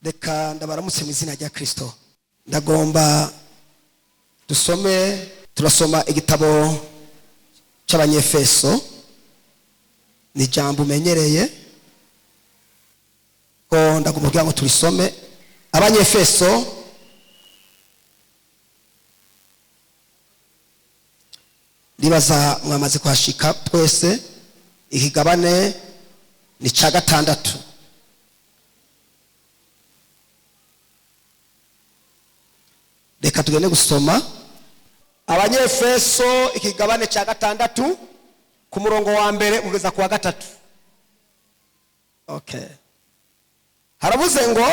Reka ndabaramutse mu izina rya Kristo. Ndagomba dusome, turasoma igitabo cy'Abanyefeso. Ni ijambo umenyereye ko ndagomba kugira ngo turisome. Abanyefeso ndibaza mwamaze kuhashika twese. Ikigabane ni cya 6. Reka tugende gusoma Abanyefeso ikigabane cya 6 ku murongo wa 1 kugeza ku wa 3. Okay. Haravuze ngo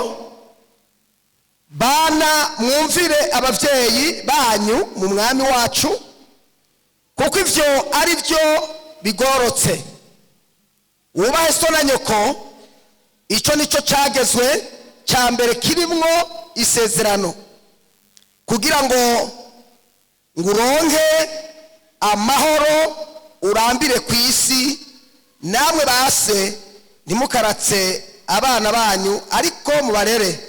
bana mwumvire abavyeyi banyu mu mwami wacu, kuko ivyo ari byo bigorotse. Wubahe so na nyoko, ico nico cagezwe cya mbere kirimwo isezerano, kugira ngo nguronke amahoro urambire ku isi. Namwe base ntimukaratse abana banyu, ariko mubarere,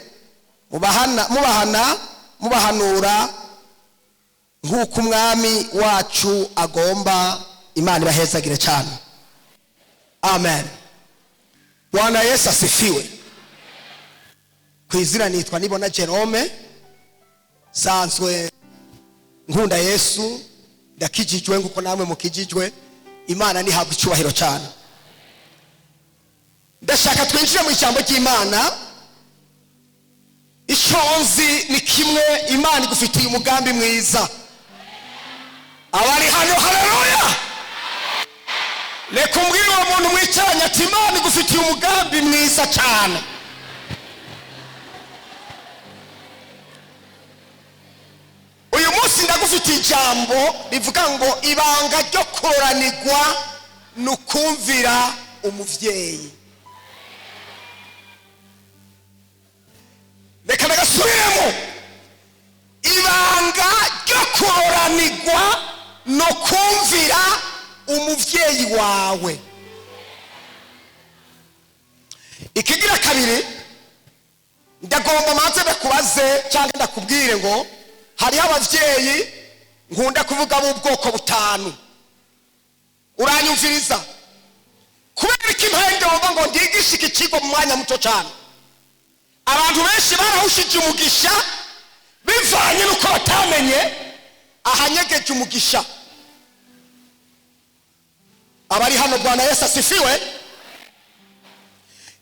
mubahana mubahanura nk'uko umwami wacu agomba. Imana ibahezagire cyane. Amen. Bwana Yesu asifiwe. Ku izina nitwa Nibona Jerome, sanzwe nkunda Yesu, ndakijijwe nkuko namwe mukijijwe. Imana nihabwa icyubahiro cyane. Ndashaka twinjire mu ijambo ry'Imana. Icyo nzi ni kimwe, Imana igufitiye umugambi mwiza. Abari hano haleluya. Reka umbwire uwo muntu mwicaranye ati Imana igufitiye umugambi mwiza cyane. Uyu munsi ndagufitiye ijambo rivuga ngo ibanga ryo kuroranirwa ni ukumvira umuvyeyi. Reka ndagasubiremo. Ibanga ryo kuroranirwa no kumvira umuvyeyi wawe. Ikigira kabiri, ndagomba manze ndakubaze cyangwa ndakubwire ngo hariho abavyeyi nkunda kuvuga b'ubwoko 5. Uranyumviriza? Kubera iki mpande wumva ngo ndigishe iki kigo mu mwanya muto cyane? Abantu benshi barahushije umugisha bivanye nuko batamenye ahanyegeje umugisha. Abari hano Bwana Yesu asifiwe.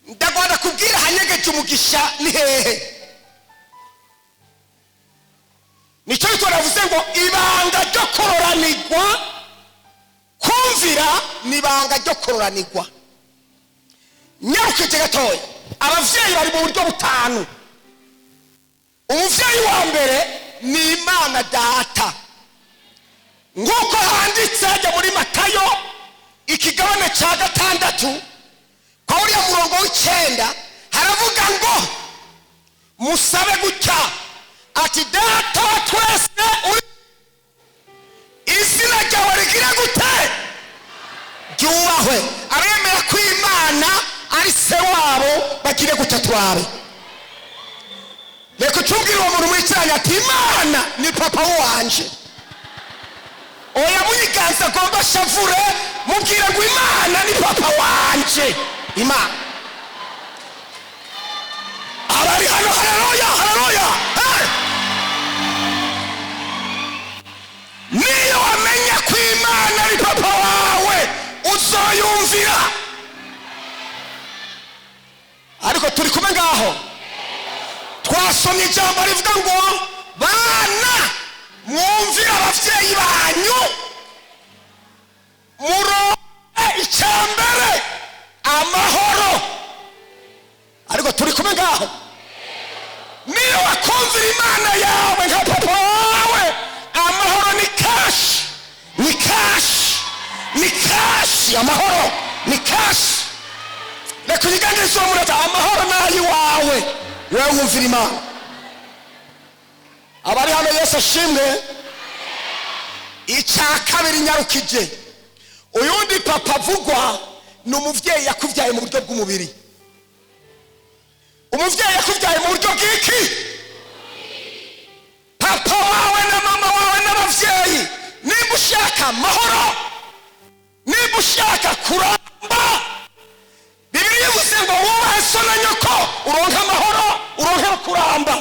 Ndagomba kubwira ahanyegeje umugisha ni hehe. Nicyo bitwa navuze ngo ibanga ryo kuroranirwa, kumvira ni ibanga ryo kuroranirwa. Nyarukije gatoya, abavyeyi bari mu buryo 5. Umuvyeyi wa mbere ni Imana Data, nk'uko handitse hajya muri Matayo ikigabane cya 6 kwa uriya murongo w'9, haravuga ngo musabe gutya ati Data wa twese uri, izina ryawe rigire gute? Ryubahwe. Abemera ko Imana ari se wabo bagire gutya twabe. Reka ucubwire uwo muntu mwicaranye ati Imana ni papa wanje. Oya muyiganza agomba shavure, mubwire ngo Imana ni papa wanje. Imana. Abari hano haleluya, haleluya. Hey! Niyo wamenya ko Imana ari papa wawe uzoyumvira. Ariko turi kumwe ngaho. Twasomye ijambo rivuga ngo bana mwumvire abavyeyi banyu, muronke icyambere amahoro. Ariko turi kumwe ngaho. Niyo wakumvira Imana yawe nka papa wawe, amahoro ni cash, ni cash, ni cash. Amahoro ni cash. Reka uyiganirize uwo muntu, amahoro ni ay'iwawe, wewe wumvira Imana. Abari hano Yesu ashimwe. Icya kabiri nyarukije, uyundi papa avugwa ni umuvyeyi yakuvyaye mu buryo bw'umubiri. Umuvyeyi yakuvyaye mu buryo bw'iki? Papa wawe na mama wawe n'abavyeyi. Nimba ushaka amahoro, nimba ushaka kuramba, Bibiliya ivuze ngo wubahe so na nyoko, uronke amahoro, uronke no kuramba.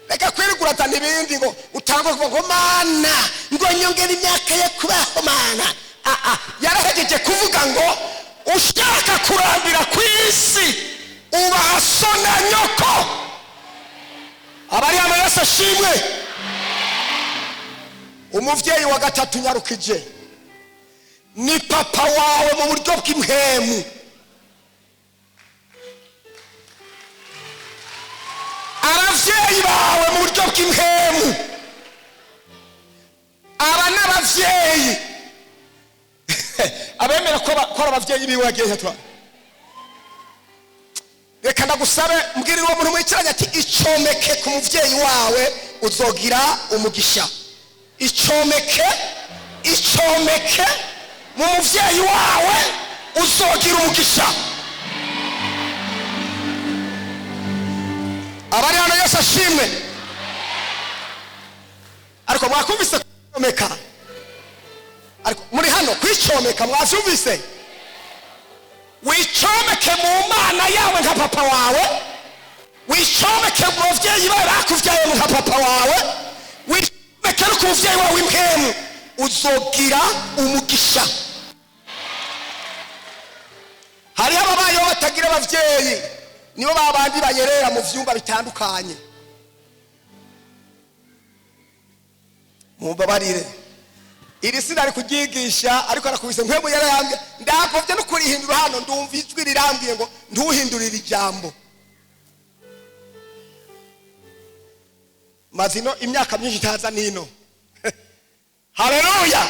Reka kwirigurazana ibindi ngo utange kuvuga ngo Mana, ngo nyongera imyaka yo kubaho, Mana. Ah, yarahejeje kuvuga ngo ushaka kurambira ku isi, ubaha so na nyoko. Abari hano, Yesu ashimwe. Umuvyeyi wa gatatu nyarukije ni papa wawe mu buryo bw'impwemu. Abavyeyi bawe mu buryo bw'impwemu, aba n'abavyeyi abemera ko ari abavyeyi biwe yagiye tura. Reka ndagusabe, mbwirira uwo muntu mwicaranye ati: "Icomeke ku muvyeyi wawe, uzogira umugisha." Icomeke, icomeke mu muvyeyi wawe, uzogira umugisha. Abari hano, Yesu ashimwe. Ariko mwakumvise kwicomeka? Ariko muri hano, kwicomeka mwavyumvise? Wicomeke mu Mana yawe nka papa wawe, wicomeke mu bavyeyi bawe bakuvyaye nka papa wawe, wicomeke no ku muvyeyi wawe w'impwemu, uzogira umugisha. Hariho ababayeho batagira abavyeyi, nibo babandi bayerera mu vyumba bitandukanye. Mumbabarire, iri sinari kuryigisha, ariko arakubise Mpwemu yarayambwiye. Ndagovye no kurihindura hano, ndumva ijwi rirambwiye ngo ntuhindurire ijambo. Maze ino imyaka myinshi itaza nino. Haleluya!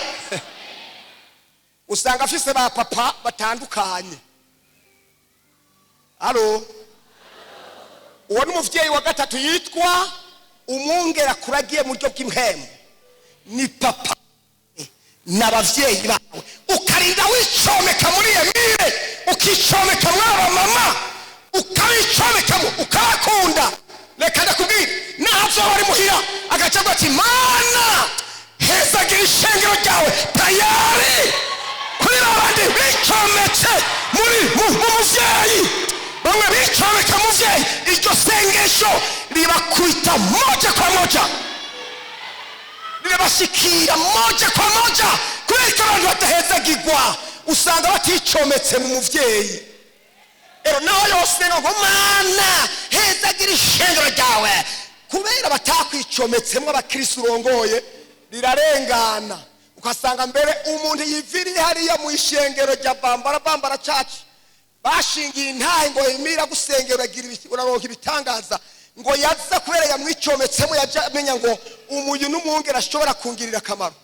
Usanga afise ba papa batandukanye. Alo, uwo ni umuvyeyi wa gatatu, yitwa umwungera kuragiye mu buryo bw'impwemu, ni papa n'abavyeyi bawe. Ukarinda wicomeka muri Emile, ukicomeka mwaba mama, ukabicomekamo, ukabakunda. Reka ndakubwira, naho azoba ari muhira agaca avuga ati: "Mana, hezagira ishengero ryawe." Tayari kuri babandi bicometse muri mu muvyeyi, bamwe bicomeka muvyeyi, iryo sengesho ribakubita moja kwa moja, rirabashikira moja kwa moja. Kubera ko abantu badahezagirwa, usanga baticometse mu muvyeyi. Rero naho yose ngo: "Mana, hezagira ishengero ryawe," kubera batakwicometsemo abakirisi urongoye, rirarengana. Ugasanga mbere umuntu yiviriye hariya mu ishengero rya Bambara Bambara Church, bashingiye intahe ngo yemira gusengera, uragira uraronka ibitangaza, ngo yaza kubera yamwicometsemo, yaja amenya ngo umuyu n'umwungere ashobora kungirira akamaro.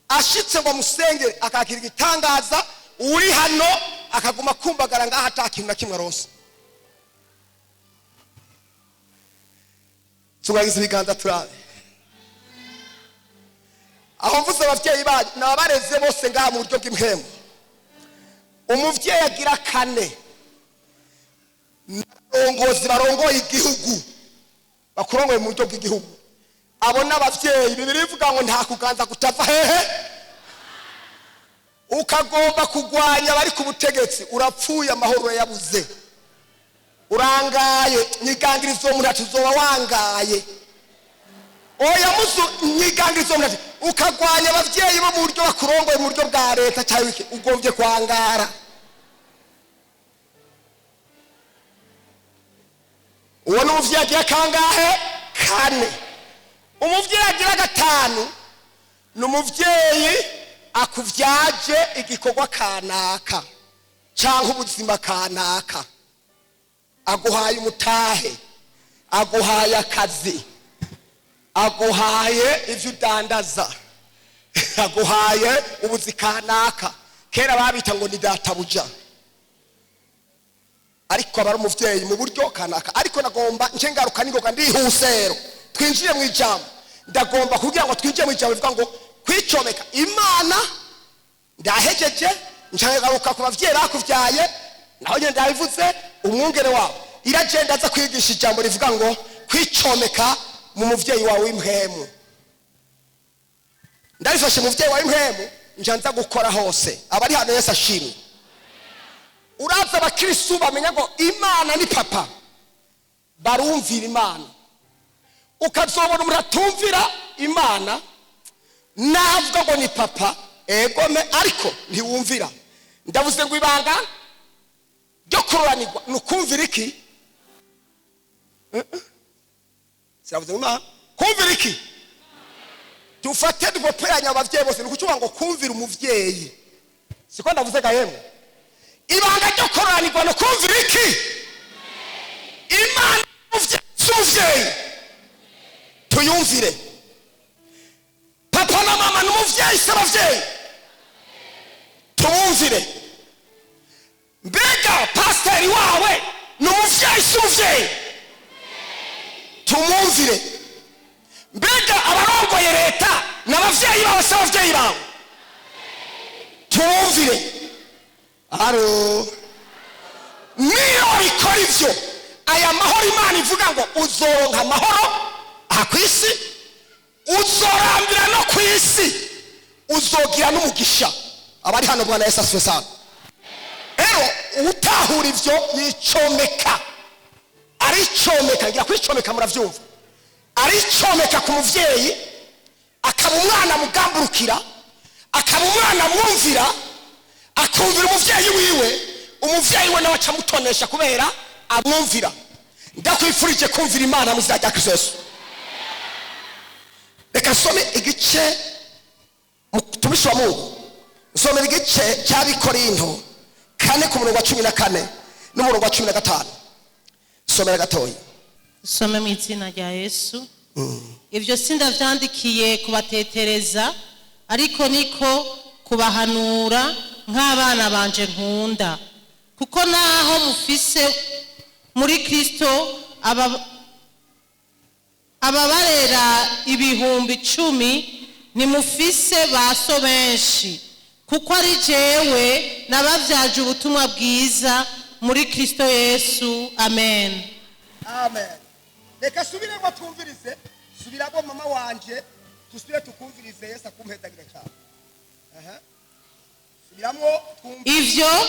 Ashitse ngo amusengere, akakira igitangaza. Uri hano akaguma kumbagara ngaho, ata kintu na kimwe aronse. Tugagize ibiganza turabe. Aho mvuze abavyeyi banyu, nabareze bose ngaha mu buryo bw'impwemu. Umuvyeyi agira kane, n'abarongozi barongoye igihugu, bakurongoye mu buryo bw'igihugu, abo n'abavyeyi. Bibiliya ivuga ngo nta kuganza kutava hehe? Ukagomba kugwanya abari ku butegetsi, urapfuye, amahoro urayabuze, urangaye. Nyigangiriza uwo muntu ati: "Uzoba wangaye." Oya muzu, nyigangiriza uwo muntu ati: "Ukagwanya abavyeyi bo mu buryo bakurongoye mu buryo bwa leta cyangwa iki, ugombye kwangara." Uwo ni umuvyeyi agira kangahe? Kane. Umuvyeyi agira gatanu ni umuvyeyi akuvyaje igikorwa kanaka cyangwa ubuzima kanaka, aguhaye umutahe, aguhaye akazi, aguhaye ibyo udandaza, aguhaye ubuzi kanaka. Kera babita ngo ni databuja, ariko aba ari umuvyeyi mu buryo kanaka. Ariko nagomba nce ngaruka ningoga, ndihuse rero twinjiye mu ijambo. Ndagomba kugira ngo twinjiye mu ijambo rivuga ngo kwicomeka Imana. Ndahejeje, nshagaruka ku bavyeyi bakuvyaye, naho nyine ndabivuze, umwungere wawe. Iragenda aza kwigisha ijambo rivuga ngo kwicomeka mu muvyeyi wawe w'impwemu. Ndarifashe muvyeyi wawe w'impwemu, nja nza gukora hose. Abari hano, Yesu ashimwe. Uraza abakristu bamenya ngo Imana ni papa, barumvira Imana. Ukazobona umuntu atumvira Imana, navuga ngo ni papa, egome, ariko ntiwumvira. Ndavuze ngo ibanga ryo kuroranirwa ni ukumvira iki? Sinavuze ngo Imana, kumvira iki? Dufate dupoperanya abavyeyi bose, ni ukuvuga ngo kumvira umuvyeyi. Siko ndavuze ga yemwe? Ibanga ryo kuroranirwa ni ukumvira iki? Imana si umuvyeyi, tuyumvire. Papa na mama ni umuvyeyi, si abavyeyi, tubumvire. Mbega pasiteri wawe ni umuvyeyi, si umuvyeyi? Tumwumvire. Mbega abarongoye leta ni abavyeyi bawe, si abavyeyi bawe? Tubumvire. Aro niyo wabikora ivyo, aya mahoro Imana ivuga ngo uzoronka amahoro aha ku isi, uzorambira no ku isi, uzogira n'umugisha. Abari hano, Bwana Yesu asifiwe sana. Rero utahura ivyo yicomeka, aricomeka. Ngira kwicomeka muravyumva. Aricomeka ku muvyeyi, akaba umwana mugamburukira, akaba umwana mwumvira, akumvira umuvyeyi wiwe. Umuvyeyi we nawe acamutonesha kubera amwumvira. Ndakwifurije kumvira Imana mu izina rya Kristo Yesu. Reka nsome igice, mutumishi wa Mungu, nsomera igice cy'Abikorinto 4 ku murongo wa 14 n'umurongo wa 15. Somera gatoya. Usome mu izina rya Yesu. Ibyo sindavyandikiye kubatetereza, ariko niko kubahanura nk'abana banje nkunda, kuko naho mufise muri Kristo ababarera 10,000, ntimufise ba so benshi, kuko ari jewe nabavyaje ubutumwa bwiza muri Kristo Yesu. Amen. Amen. Reka subiremo twumvirize. Subiramo mama wanje, tusubire tukumvirize. Yesu akumpezagire cyane. Aha, subiramo twumve. Ivyo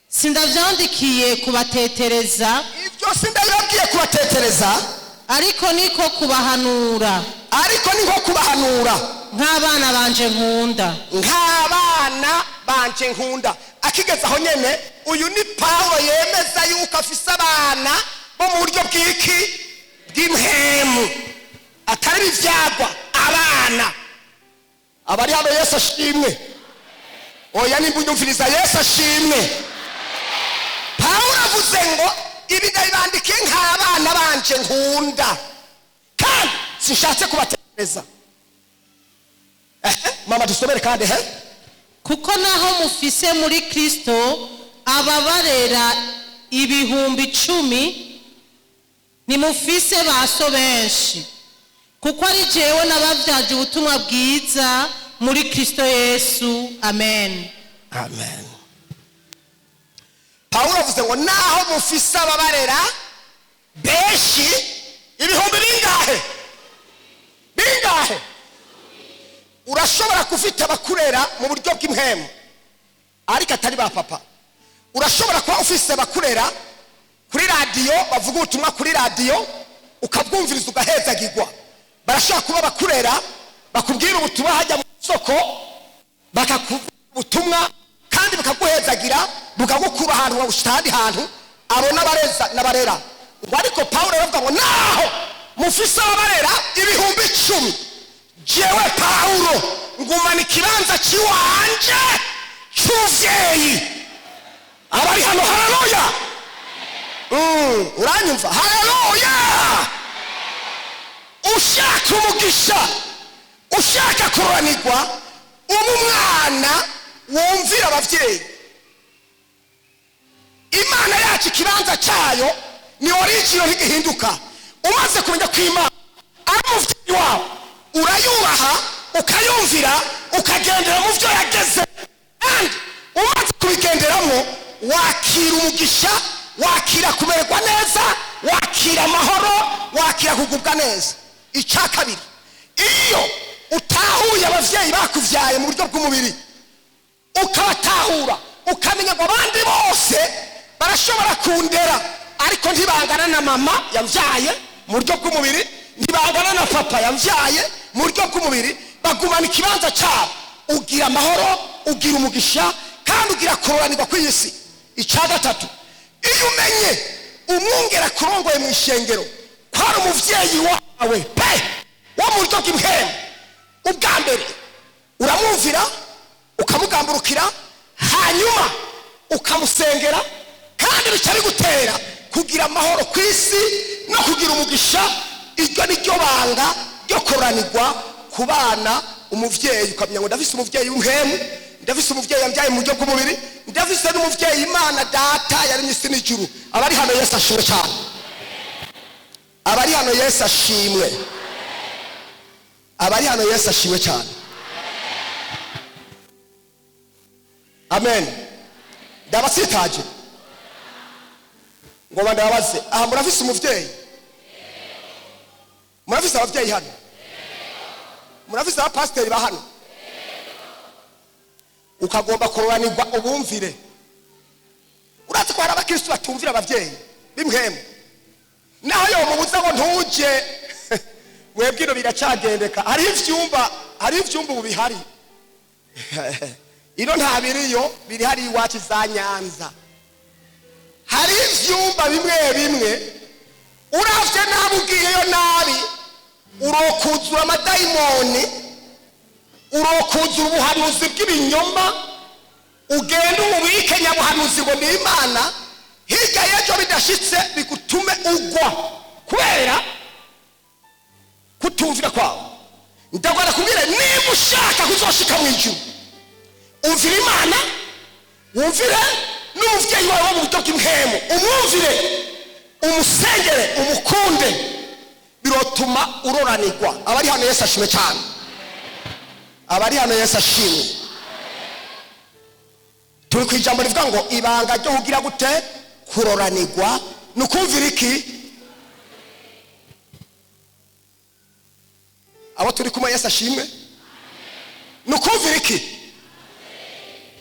sindavyandikiye kubatetereza, Ibyo sindabibabwiye kubatetereza, ariko niko kubahanura, ariko ni nko kubahanura nk'abana banje nkunda. Nk'abana banje nkunda. Akigeze aho nyene, uyu ni Pawulo yemeza yuko afise abana bo mu buryo bw'iki? Bw'impemu, atari ibyagwa, abana. Abari hano, Yesu ashimwe. Oya, nimba unyumviriza, Yesu ashimwe. Pawulo avuze ngo ibi ndabibandikiye nk'abana banje nkunda, kandi sinshatse kubatekereza. Ehe, mama, dusomere kandi he. Kuko naho mufise muri Kristo ababarera 10,000, ntimufise ba so benshi, kuko ari jewe nabavyaje ubutumwa bwiza muri Kristo Yesu. Amen. Amen. Pawulo avuze ngo naho mufise ababarera benshi, ibihumbi bingahe? Bingahe? Urashobora kufita abakurera mu buryo bw'impemu ariko atari ba papa. Urashobora kuba ufise abakurera kuri radiyo, bavuga ubutumwa kuri radiyo, ukabwumviriza ugahezagirwa. Barashobora kuba bakurera bakubwira ubutumwa hajya mu isoko, bakakuvuga ubutumwa kandi bakaguhezagira, bukagukura ahantu bagushita ahandi hantu. Abo n'abareza n'abarera ngo, ariko Pawulo aravuga ngo naho mufise ababarera 10,000, jewe Pawulo ngumana ikibanza cy'iwanje cy'umuvyeyi. Abari hano, haleluya! Uranyumva? Haleluya! Ushaka umugisha, ushaka kuranirwa, uba umwana wumvira abavyeyi. Imana yacu ikibanza cyayo ni original, ntigihinduka. Umaze kumenya ko Imana ari umuvyeyi wawe, urayubaha, ukayumvira, ukagendera mu byo yageze, kandi umaze kubigenderamo wakira umugisha. Wakira kumererwa neza, wakira amahoro, wakira kugubwa neza. Icya kabiri, iyo utahuye ababyeyi bakubyaye mu buryo bw'umubiri, ukabatahura, ukamenya ngo abandi bose barashobora kundera, ariko ntibangana na mama yabyaye mu buryo bw'umubiri, ntibangana na papa yabyaye mu buryo bw'umubiri, bagumana ikibanza cyabo, ugira amahoro, ugira umugisha, kandi ugira kuroranirwa ku isi. Icya gatatu, iyo umenye umwungera kurongoye mu ishengero ko ari umubyeyi wawe pe wo mu buryo bw'impemu, ubwa mbere uramwumvira, ukamugamburukira, hanyuma ukamusengera, kandi bica bigutera kugira amahoro ku isi no kugira umugisha. Iryo ni ryo banga ryo kuranirwa ku bana. Umubyeyi ukamenya ngo ndafise umubyeyi w'impemu, ndafise umubyeyi yambyaye mu buryo bw'umubiri, ndafise n'umubyeyi Imana Data yaremye isi n'ijuru. Abari hano, Yesu ashimwe cyane. Abari hano, Yesu ashimwe. Abari hano, Yesu ashimwe cyane. Amen. Ndabasitaje ngo ndababaze aha: murafise umuvyeyi? Murafise abavyeyi hano? Murafise abapasiteri ba hano? Ukagomba kuroranirwa, ubumvire. Urazi ko hari abakristu batumvira abavyeyi b'impwemu, naho yomubuza ngo ntuje. Mwebwe ino biracagendeka, hariho ivyumba ubu bihari. Ino nta biriyo, biri hari iwacu za Nyanza. Hari ivyumba bimwe bimwe uravye nabi, ugiyeyo nabi, urokuzura amadayimoni, urokuzura ubuhanuzi bw'ibinyoma, ugenda ububike nyabuhanuzi ngo ni Imana, hirya y'ejo bidashitse bigutume ugwa kubera kutumvira kwawe. Ndagwara kubwira, niba ushaka kuzoshika mu ijuru, umvira Imana, wumvire n'umuvyeyi wawe wo mu buryo bw'impemu, umwumvire, umusengere, umukunde, birotuma uroranirwa. Abari hano, Yesu ashimwe cyane. Abari hano, Yesu ashimwe. Turi ku ijambo rivuga ngo ibanga ryo kugira gute kuroranirwa ni ukumvira iki? Abo turi kumwe, Yesu ashimwe. Ni ukumvira iki?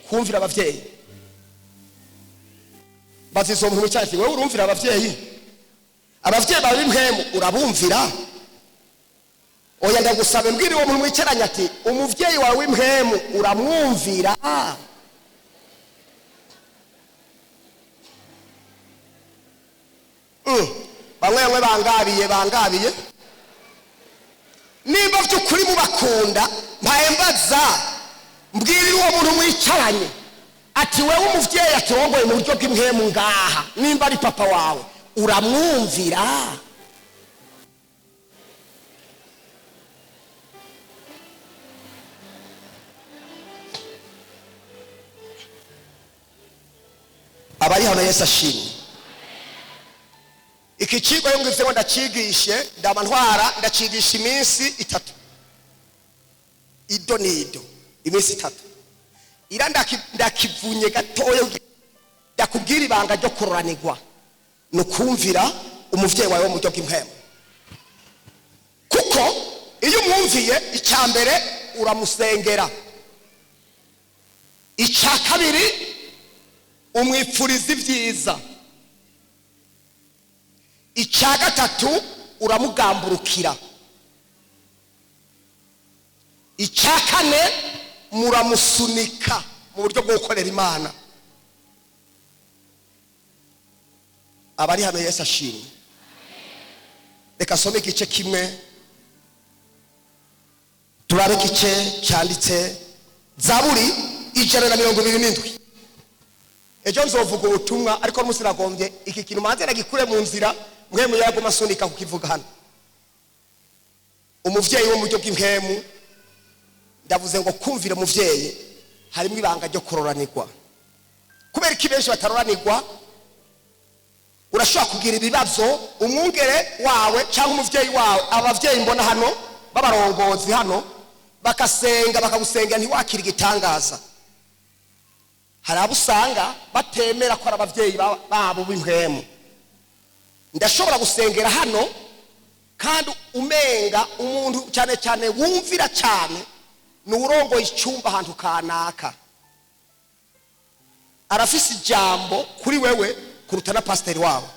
Kumvira abavyeyi. Bazizo muntu cyane, wowe urumvira abavyeyi? Abavyeyi bawe b'impwemu urabumvira? Oya, ndagusabe, mbwira uwo muntu mwicaranye ati: "Umuvyeyi wawe w'impwemu uramwumvira?" Bamwe bamwe bangabiye, nimba by'ukuri mubakunda, mpaye mbaza, mbwirira uwo muntu mwicaranye ati: "Wewe, umuvyeyi aturongoye mu buryo bw'impwemu ngaha, nimba ari papa wawe, uramwumvira?" Abari hano, Yesu ashimwe. Iki kigo iyo ngize ngo ndacigishe, ndaba ntwara, ndacigisha iminsi 3, ido nido, iminsi 3 ira ndakivunye gatoya. Ndakubwira, ibanga ryo kuroranirwa ni ukumvira umuvyeyi wawe wo mu buryo bw'impwemu, kuko iyo umwumviye, icya mbere uramusengera, icya kabiri umwipfuriza ibyiza, icya gatatu uramugamburukira, icya kane muramusunika mu buryo bwo gukorera Imana. Abari hano, Yesu ashimwe. Reka asome igice kimwe, turabe igice cyanditse Zaburi 127. Ejo nzovuga ubutumwa, ariko n'umunsi nagombye iki kintu manze nagikure mu nzira. Mwe muyaguma asunika kukivuga hano. Umuvyeyi wo mu buryo bw'impemu, ndavuze ngo kumvira umuvyeyi harimo ibanga ryo kuroranirwa. Kubera ko benshi bataroranirwa, urashobora kugira ibibazo umwungere wawe cyangwa umuvyeyi wawe, abavyeyi mbona hano b'abarongozi hano, bakasenga, bakagusengera, ntiwakira igitangaza. Hari abo usanga batemera ko ari ababyeyi babo b'impwemu. Ndashobora gusengera hano kandi umenga umuntu cyane cyane wumvira cyane ni urongoye icyumba ahantu kanaka, arafise ijambo kuri wewe kuruta na pasiteri wawe.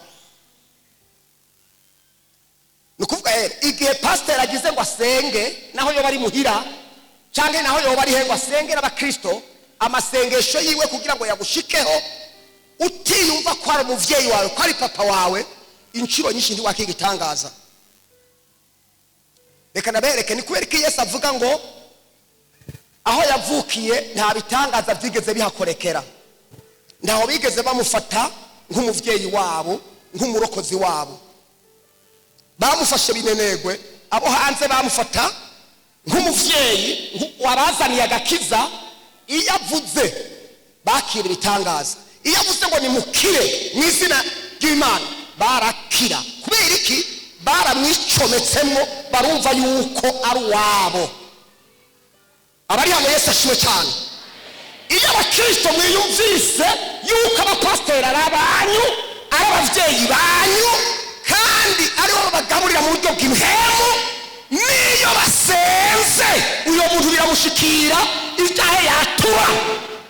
Ni ukuvuga rero igihe pasiteri agize ngo asenge, naho yoba ari muhira cyangwa naho yoba ari he, ngo asenge n'abakristo, amasengesho yiwe kugira ngo yagushikeho utiyumva ko ari umuvyeyi wawe, ko ari papa wawe, inshuro nyinshi ntiwakiga igitangaza. Reka nabereke ni kubera ko Yesu avuga ngo aho yavukiye nta bitangaza byigeze bihakorekera, ntaho bigeze bamufata nk'umuvyeyi wabo, nk'umurokozi wabo. Bamufashe binenegwe, abo hanze bamufata nk'umuvyeyi wabazaniye agakiza. Iyo avuze bakira ibitangaza, iyo avuze ngo nimukire mu izina ry'Imana barakira. Kubera iki? Baramwicometsemo, barumva yuko ari uwabo. Abari hano Yesu ashimwe cyane. Iyo abakristo mwiyumvise yuko abapasiteri ari abanyu, ari abavyeyi banyu, kandi aribo babagaburira mu buryo bw'impemu, niyo basenze uyo muntu biramushikira, ibyaha yatura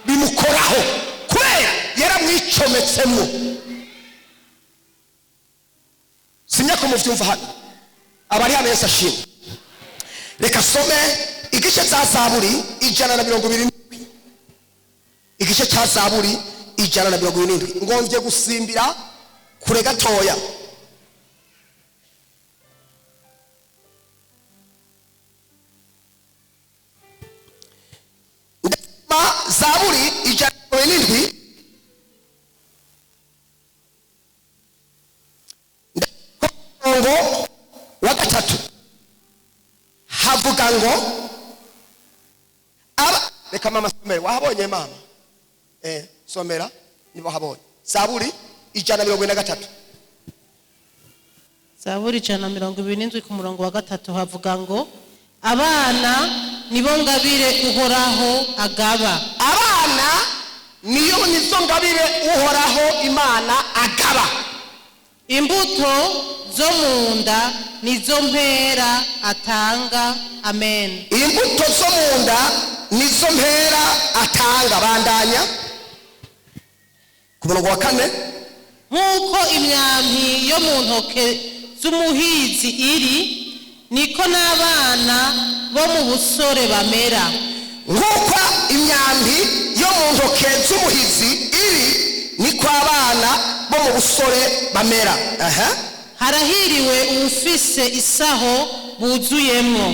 bimukoraho, kubera yaramwicometsemo. Simya ko muvyumva hano. Abari hano Yesu ashimwe. Reka some igice cya Zaburi 127, igice cya Zaburi 127. Ngomvye gusimbira kure gatoya. Ndasoma Zaburi 127, umurongo wa 3, havuga ngo aba. Reka mama somere, wahabonye mama? Somera niba wahabonye. Zaburi 143. Zaburi 127 ku murongo wa 3 havuga ngo abana nibo ngabire Uhoraho agaba. Abana niyo nizo ngabire Uhoraho Imana agaba. Imbuto zo mu nda nizo mpera atanga. Amen. Imbuto zo mu nda nizo mpera atanga. Bandanya ku murongo wa 4. Nk'uko imyambi yo mu ntoke z'umuhizi iri, niko n'abana bo mu busore bamera. Nk'uko imyambi yo mu ntoke z'umuhizi iri, niko abana bo mu busore bamera. Aha. Harahiriwe uwufise isaho buzuyemwo.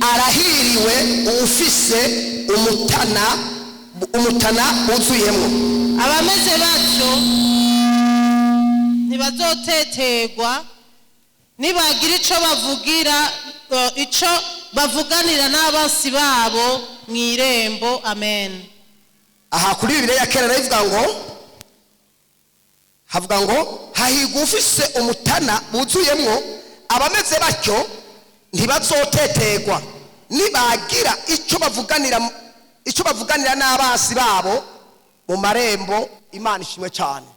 Arahiriwe uwufise umutana wuzuyemwo. Abameze batyo ntibazoteterwa nibagira ico bavugira, ico bavuganira n'abasi babo mu irembo. Amen. Aha kuri Bibiliya ya kera ivuga ngo, havuga ngo hahigwa ufise umutana wuzuyemwo, abameze batyo ntibazoteterwa nibagira ico bavuganira n'abasi babo mu marembo. Imana ishimwe cyane.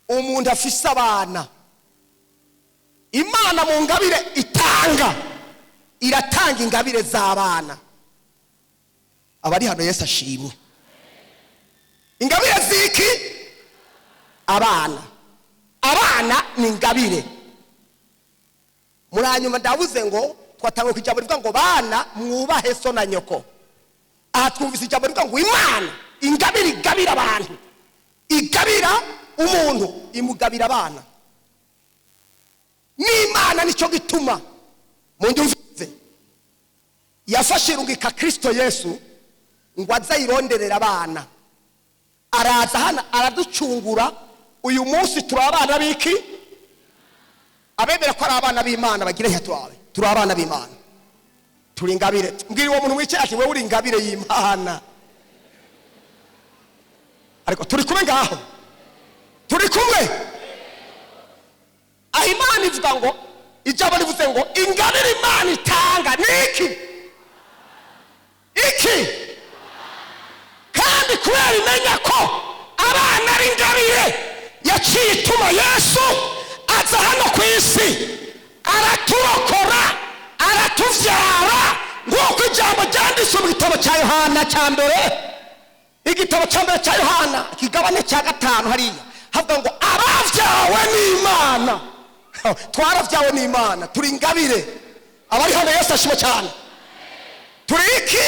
Umuntu afise abana, Imana mu ngabire itanga, iratanga ingabire z'abana. Abari hano Yesu ashimwe. Ingabire ziki? Abana. Abana ni ingabire. Muranyuma ndavuze ngo twatangwe ku ijambo rivuga ngo bana mwubahe so na nyoko. Aha twumvise ijambo rivuga ngo Imana ingabire igabira abantu, igabira umuntu, imugabira abana. N'Imana nicyo gituma munyumvise yafashe irungika Kristo Yesu ngo aze ayironderera abana. Araza hano araducungura. Uyu munsi turi abana b'iki? Abemera ko ari abana b'Imana bagire ntitwabe. Turi abana b'Imana, turi ingabire. Mbwira uwo muntu wicaye ati wewe uri ingabire y'Imana. Ariko turi kumwe ngaho, turi kumwe. Aho Imana ivuga ngo, ijambo rivuze ngo ingabire Imana itanga ni iki? Iki. Kandi Kandi kubera imenya ko abana ari ingabire, yaciye ituma Yesu aza hano ku isi, araturokora, aratuvyara, nk'uko ijambo ryanditswe mu gitabo cya Yohana cya mbere, igitabo cya mbere cya Yohana, ikigabane cya 5, hariya havuga ngo abavyawe n'Imana. Twaravyawe n'Imana, turi ingabire. Abari hano, Yesu ashimwe cyane. Turi iki?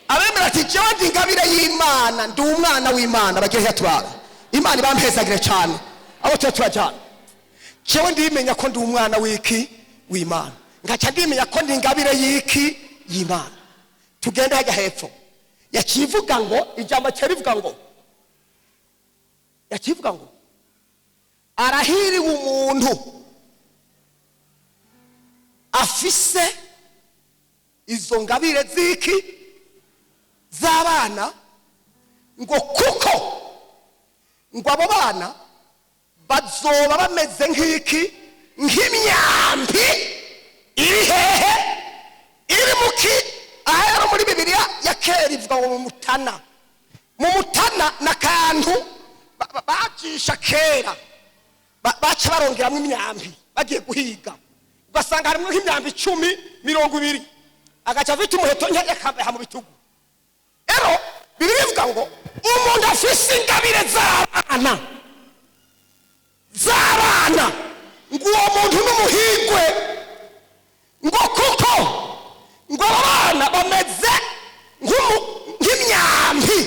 Abemera ati jewe ndi ingabire y'Imana, ndi umwana w'Imana, bagire turara. Imana ibampezagire cyane. Abo tuba turajyana, jewe ndimenya ko ndi umwana w'iki? W'Imana. Ngaca ndimenya ko ndi ingabire y'iki? Y'Imana. Tugende hajya hepfo. Yakivuga ngo, ijambo rivuga ngo, yakivuga ngo arahiriwe umuntu afise izo ngabire z'iki? Z'abana, ngo kuko ngo abo bana bazoba bameze nk'iki? Nk'imyambi iri hehe? Iri muki? Ahera muri Bibiliya ya kera ivuga ngo mu mutana. Mu mutana n'akantu bacisha kera, baca barongeramo imyambi bagiye guhiga, ugasanga harimo nk'imyambi 10, 20, agaca afite umuheto nkeya mu bitugu. Rero Bibiliya ivuga ngo umuntu afise ingabire z'abana, ngo uwo muntu n'umuhigwe, ngo kuko ngo abo bana bameze nk'imyambi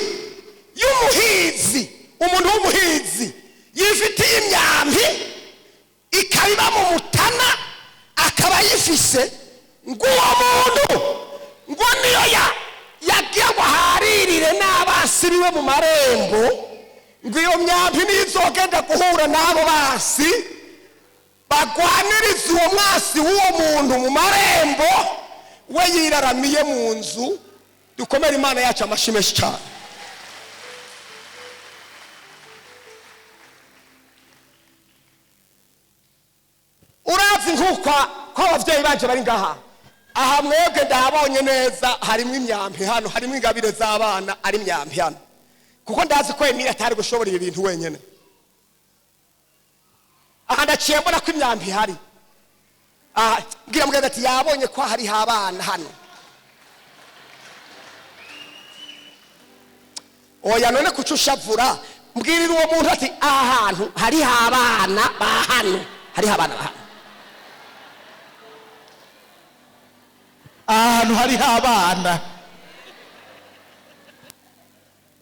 y'umuhizi. Umuntu w'umuhizi yifitiye imyambi ikabiba mu mutana, akaba yifise, ngo uwo muntu ngo niyo yagiye ngo aharirire n'abasi biwe mu marembo, ngo iyo myambi nizogenda guhura n'abo basi bagwaniriza uwo mwasi w'uwo muntu mu marembo, we yiraramiye mu nzu. Dukomere Imana yacu amashyi menshi cyane. Urazi nk'uko ko ababyeyi banje bari ngaha aha, mwebwe ndahabonye neza, harimo imyambi hano, harimo ingabire z'abana, ari imyambi hano, kuko ndazi ko Emile atari gushobora ibi bintu wenyine. Aha ndaciye mbona ko imyambi ihari. Aha mbwira muganga ati yabonye ko hariho abana hano. Oya, none kuki ushavura? Mbwirira uwo muntu ati aha hantu hariho abana ba hano, hariho abana ba hano. Ahantu hariho abana.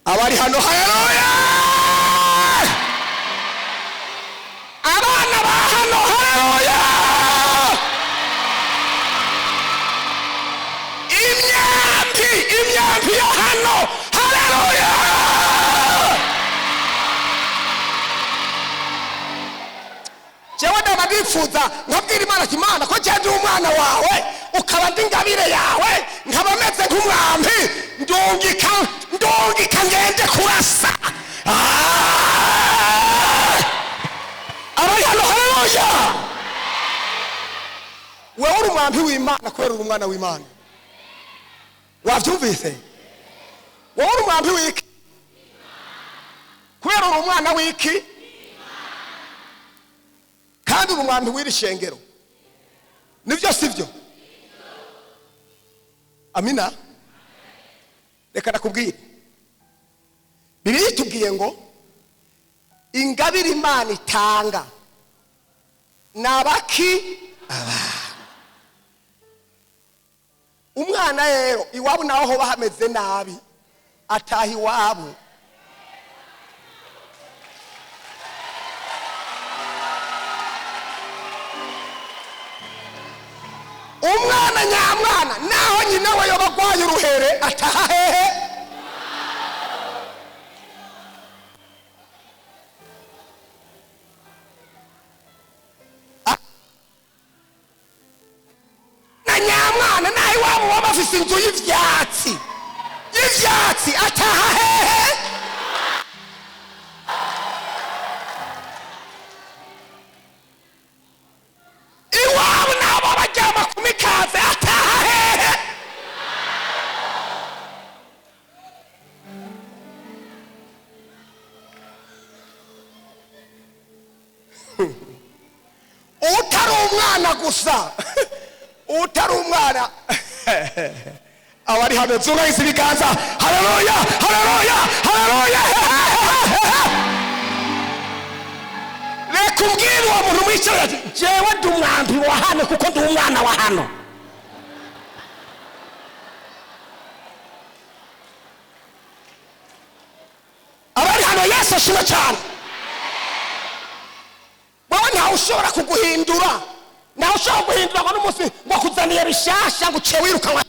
Abari hano, haleluya! Abana ba hano, haleluya! Imyambi, imyambi ya hano, haleluya! Jewe ndaba ndifuza nkabwira Imana ati Imana, ko jewe ndi umwana wawe, ukaba ndi ingabire yawe, nkaba meze nk'umwambi, ndungika, ndungika ngende kurasa. Abari hano, haleluya! Wewe uri umwambi w'Imana kubera uri umwana w'Imana. Wavyumvise? Wewe uri umwambi w'iki? Kubera uri umwana w'iki? Kandi uri umwambi w'iri shengero. Nivyo sivyo? Amina. Reka nakubwire. Bibiliya itubwiye ngo ingabire Imana itanga nabaki? Abana. Umwana rero iwabo naho hoba hameze nabi, ataha iwabo. Umwana nyamwana naho nyina we yoba agwaye uruhere, ataha hehe? Na nyamwana naho iwabo baba bafise inzu y'ivyatsi, ataha hehe? Iwabo nabo baryama ku mikaze, ataha hehe? Umwana gusa, utari umwana. Abari hano zunganyise ibiganza. Haleluya, haleluya, haleluya! Reka umbwire uwo muntu mwicara ati: "Jewe ndi umwambi wa hano kuko ndi umwana wa hano." Abari hano, Yesu ashimwe cyane. Wowe ntawe ushobora kuguhindura, ntawe ushobora guhindura ngo n'umunsi ngo akuzaniye bishasha ngo uciye wirukanwa.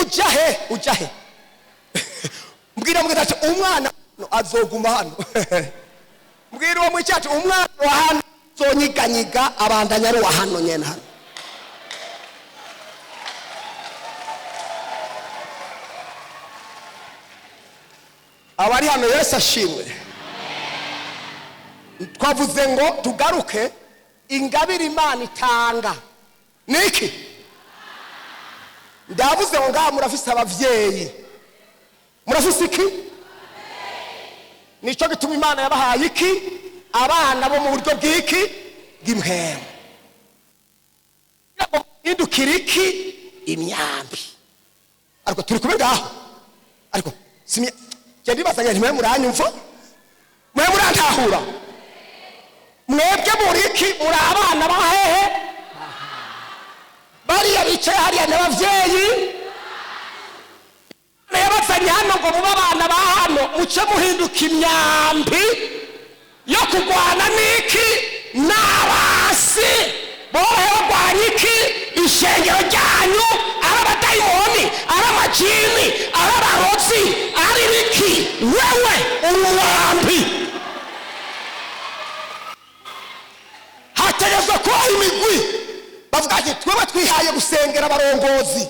Ujya he? Ujya he? Mbwira, mbwira ati: "Umwana azoguma hano." Mbwira uwo mwicaye ati: "Umwana wa hano azonyiganyiga, abandanya ari uwa hano nyene hano." Abari hano, Yesu ashimwe. Twavuze ngo tugaruke ingabire Imana itanga niki. Ndavuze ngo ngaha murafise abavyeyi, murafise iki? Nico gituma Imana yabahaye iki? Abana bo mu buryo bw'iki? Bw'impwemu, kugira ngo muhindukire iki? Imyambi. Ariko turi kumwe ngaho? Ariko simya jya ndibaza ngo ntimwe muranyumva, mwe murantahura. Mwebwe muri iki? Muri abana ba hehe? Bariya bicaye hariya ni ababyeyi yabazanye hano ngo mube abana ba hano, muce muhinduka imyambi yo kurwana n'iki? N'abasi bohe barwanya iki? Ishengero ryanyu, ari abadayimoni, ari amajini, ari abarozi, ari ibiki, wewe uri umwambi. Hategetswe kubaho imigwi bavuga ati: "Twebwe twihaye gusengera abarongozi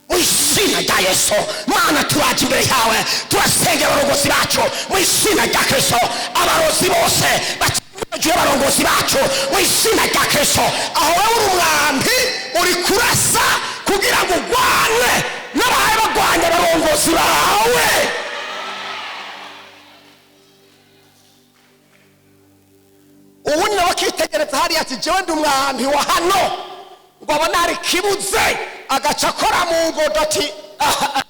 mu izina rya Yesu. Mana, turaje imbere yawe, turasengera abarongozi bacu mu izina rya Kristo. Abarozi bose baciye abarongozi bacu mu izina rya Kristo." Aho wowe uri umwambi, uri kurasa kugira ngo urwane n'abahaye barwanya abarongozi bawe. Ubundi nawe akitegereza hariya ati: "Jewe ndi umwambi wa hano," ngo abone hari ikibuze, agaca akora mu ngodo ati: "Aha,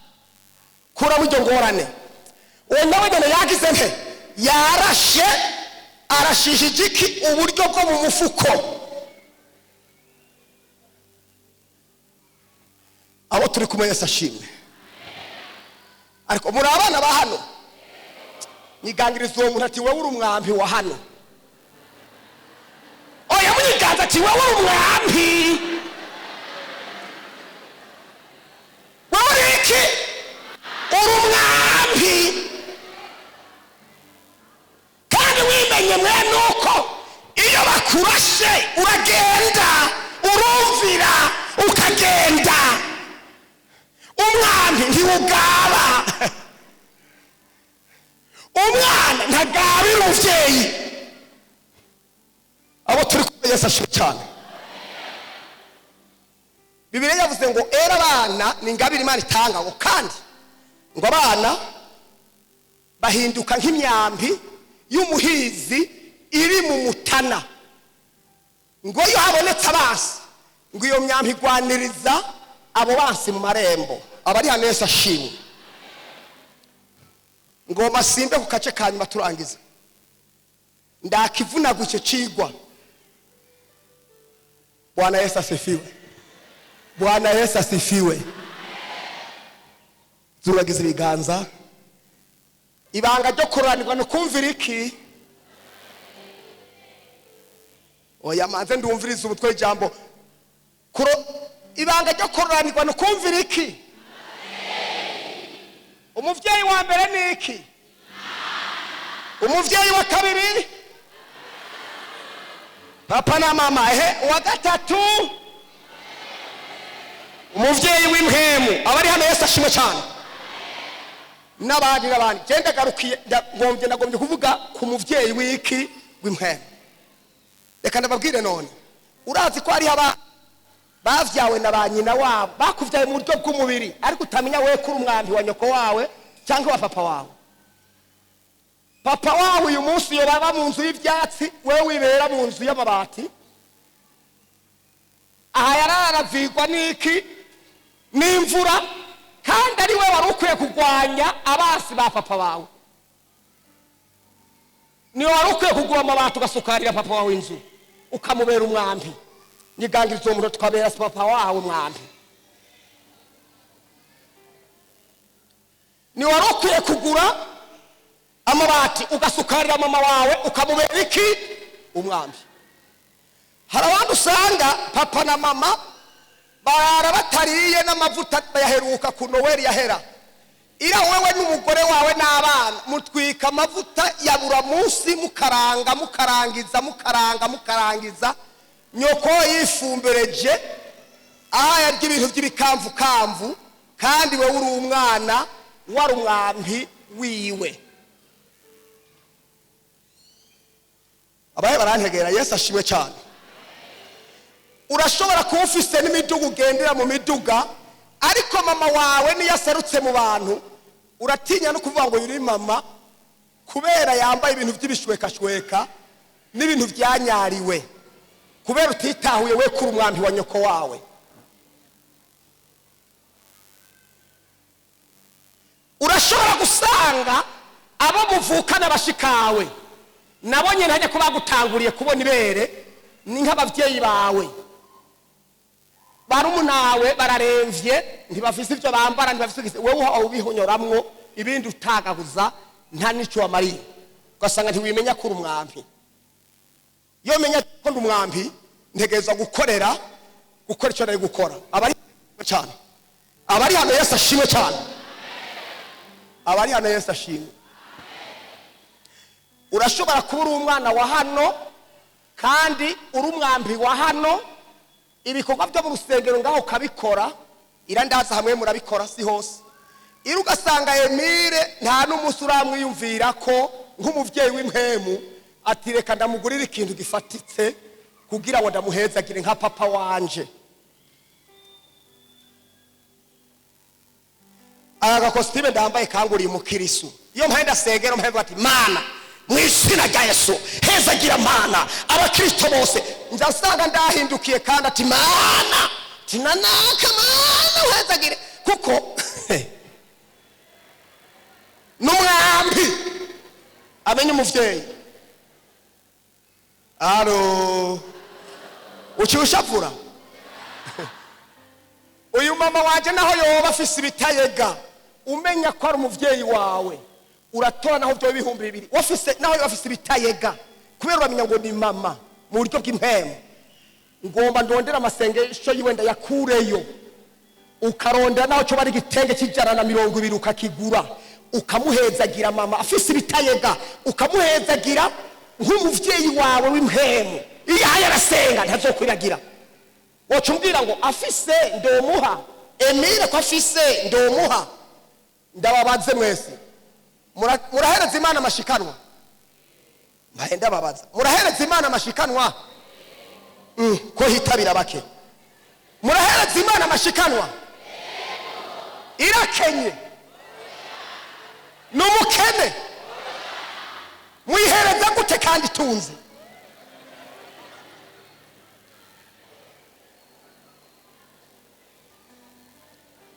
kuramo iryo ngorane." Uwo nawe nyine yagize nte? Yarashe, arashisha igiki? Uburyo bwo mu mufuko. Abo turi kumwe, Yesu ashimwe. Ariko muri abana ba hano. Nyigangiriza uwo muntu ati: "Wowe uri umwambi wa hano." Oya, munyiganza ati: "Wowe uri umwambi." Wowe uri iki? Uri umwambi. Kandi wimenye mwene uko iyo bakurashe uragenda, urumvira ukagenda. Umwambi ntiwugaba, umwana ntagabira umuvyeyi. Abo turi kumwe, Yesu ashimwe cyane. Bibiliya yavuze ngo era abana ni ingabire Imana itanga, ngo kandi ngo abana bahinduka nk'imyambi y'umuhizi iri mu mutana, ngo iyo habonetse abansi, ngo iyo myambi igwaniriza abo bansi mu marembo. Abari hano, Yesu ashimwe. Ngoma simbe ku gace ka nyuma turangiza, ndakivunaga icyo cigwa. Bwana Yesu asifiwe, Bwana Yesu asifiwe. Zuragiza ibiganza. Ibanga ryo kuranirwa ni ukumvira iki? Oya, manze ndumviriza umutwe w'ijambo. Ibanga ryo kuranirwa ni ukumvira iki? Umuvyeyi wa mbere ni iki? Umuvyeyi wa kabiri? Papa na mama. Ehe, uwa gatatu? Umuvyeyi w'impwemu. Abari hano, Yesu ashimwe cyane. N'abandi n'abandi, genda garukiye. Ndagombye kuvuga ku muvyeyi w'iki? W'impwemu. Reka ndababwire none, urazi ko hariho aba bavyawe na ba nyina wabo, bakuvyaye mu buryo bw'umubiri, ariko utamenya we kuri umwambi wa nyoko wawe cyangwa wa papa wawe. Papa wawe uyu munsi iyo baba mu nzu y'ibyatsi, wewe wibera mu nzu y'amabati. Aha yararavigwa n'iki? N'imvura. Kandi ari we wari ukwiye kurwanya abasi ba papa wawe. Niwe wari ukwiye kugura amabati ugasukarira papa wawe inzu, ukamubera umwambi. Nyigangiriza uwo muntu tukabera papa wawe umwambi. Niwe wari ukwiye kugura amabati ugasukarira mama wawe, ukamubera iki? Umwambi. Hari abandi usanga papa na mama barara batariye n'amavuta bayaheruka ku Noweli yahera. Ira wewe n'umugore wawe n'abana mutwika amavuta ya buri munsi, mukaranga mukarangiza mukaranga mukarangiza. Nyoko yifumbereje aha yarya ibintu by'ibikamvukamvu, kandi wewe uri umwana wari umwambi wiwe. Abaye barantegera. Yesu ashimwe cyane. Urashobora kuba ufise n'imiduga, ugendera mu miduga, ariko mama wawe niyo aserutse mu bantu uratinya no kuvuga ngo yuri mama, kubera yambaye ibintu by'ibishwekashweka n'ibintu byanyariwe, kubera utitahuye we kuri umwambi wa nyoko wawe. Urashobora gusanga abo muvukana bashikawe nabo nyine hajya ko bagutanguriye kubona ibere, ni nk'ababyeyi bawe barumunawe bararemvye, ntibafise ivyo bambara, ntibafise, wewe ubihonyoramwo ibindi utagaguza nta nico wamariye, ugasanga ntiwimenya kuri umwambi. Iyo menya ko ndi umwambi, ntegerezwa gukorera gukora icyo nari gukora. Abari cyane, abari hano Yesu ashimwe cyane. Abari hano Yesu ashimwe. Urashobora kuba uri umwana wa hano kandi uri umwambi wa hano, ibikorwa byo mu rusengero ngaho ukabikora, irandaza hamwe murabikora, si hose. Iri ugasanga Emile nta n'umunsi uramwiyumvira ko nk'umuvyeyi w'impemu ati reka ndamugurira ikintu gifatitse kugira ngo ndamuhezagire nka papa wanje. Aka gakositime ndambaye kanguriye umukirisu. Iyo mpaye ndasengera, mpaye ati Mana mu izina rya Yesu hezagira Mana abakristo bose, ndasanga ndahindukiye kandi ati Mana tinanaka Mana uhezagire, kuko n'umwambi amenye umuvyeyi. Alo, uciushavura uyu mama wanje naho yoba afise ibitayega, umenya ko ari umuvyeyi wawe, uratora naho byo 2000 wafise, naho yoba afise ibitayega, kubera uramenya ngo ni mama mu buryo bw'impemu. Ngomba ndondera amasengesho yiwe ndayakureyo. Ukarondera naho cyo bari igitenge c'120 ukakigura, ukamuhezagira mama afise ibitayega, ukamuhezagira nk'umuvyeyi wawe w'impemu. Iyo arasenga ntazokwiragira. Woca umbwira ngo afise ndomuha, Emile ko afise ndomuha. Ndababaze mwese, murahereza Imana amashikanwa? Mbahe ndababaza, murahereza Imana amashikanwa? Ko hitabira bake. Murahereza Imana amashikanwa? Irakenye, n'umukene, muyihereza gute kandi itunze?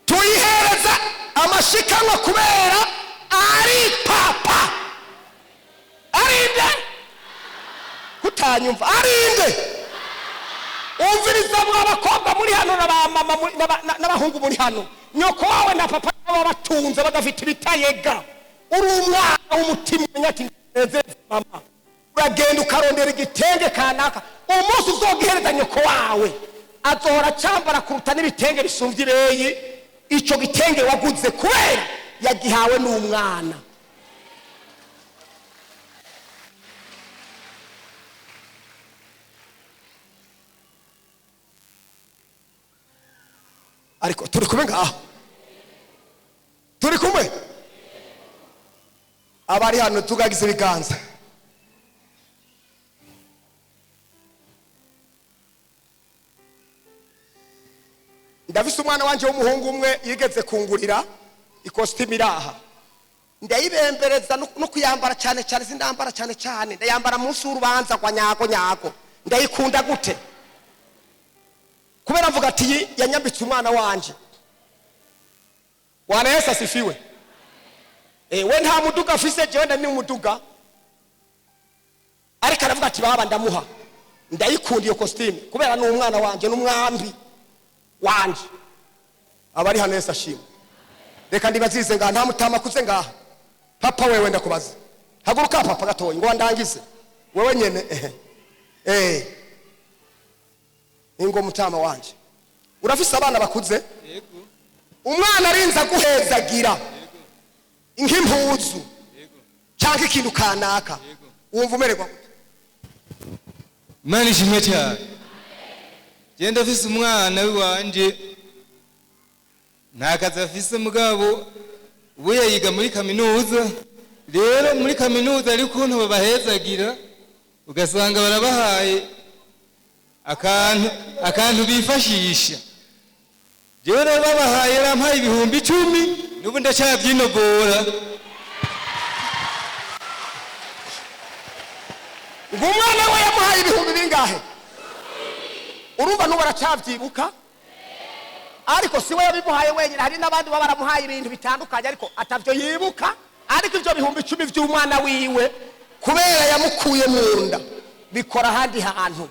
Tuyihereza amashikanwa kubera ari papa. Arinde kutanyumva, arinde. Umviriza mwa bakobwa muri hano n'abamama n'abahungu muri hano, nyoko wawe na papa baba batunze badafite ibitayega, uri umwana w'umutima umenya ati nezeze mama, uragenda ukarondera igitenge kanaka, umunsi uzogihereza nyoko wawe azohora acambara kuruta n'ibitenge bisumvye ibeyi ico gitenge waguze, kubera yagihawe n'umwana. Ariko turi kumwe ngaho, turi kumwe. Abari hano tugagize ibiganza. Ndafise umwana wanje w'umuhungu umwe yigeze kungurira ikositimu iraha. Ndayibembereza no kuyambara cyane cyane, sindambara cyane cyane, ndayambara munsi w'urubanza rwa nyago nyago. Ndayikunda gute? Kubera mvuga ati iyi yanyambitse umwana wanje. Bwana Yesu asifiwe. We nta muduga afise, jewe ni umuduga, ariko aravuga ati baba ndamuha, ndayikunda iyo costume kubera ni umwana wanje n'umwambi wanje. Abari hano Yesu ashimwe. Reka ndibazize ngaha, nta mutama kuze ngaha. Papa wewe ndakubaza, haguruka papa gatoyi ngo ndangize wewe nyene. Ehe, ingo mutama wanje, urafise abana bakuze? Yego. Umwana arinza guhezagira nk'impuzu cyangwa ikintu kanaka, wumva umererwa gute? Imana ishimwe cyane. Genda afise umwana w'iwanje, nta kazi afise, mugabo ubu yiga muri kaminuza. Rero muri kaminuza ariko ukuntu babahezagira, ugasanga barabahaye akantu bifashisha. Jewe rero babahaye, yarampaye 10,000, n'ubu ndacabyinogora. Ngo umwana we yamuhaye ibihumbi bingahe? Urumva n'ubu aracabyibuka, ariko si we yabimuhaye wenyine, hari n'abandi baba baramuhaye ibintu bitandukanye ariko atavyo yibuka. Ariko ivyo 10,000 vy'umwana wiwe, kubera yamukuye mu nda, bikora ahandi hantu.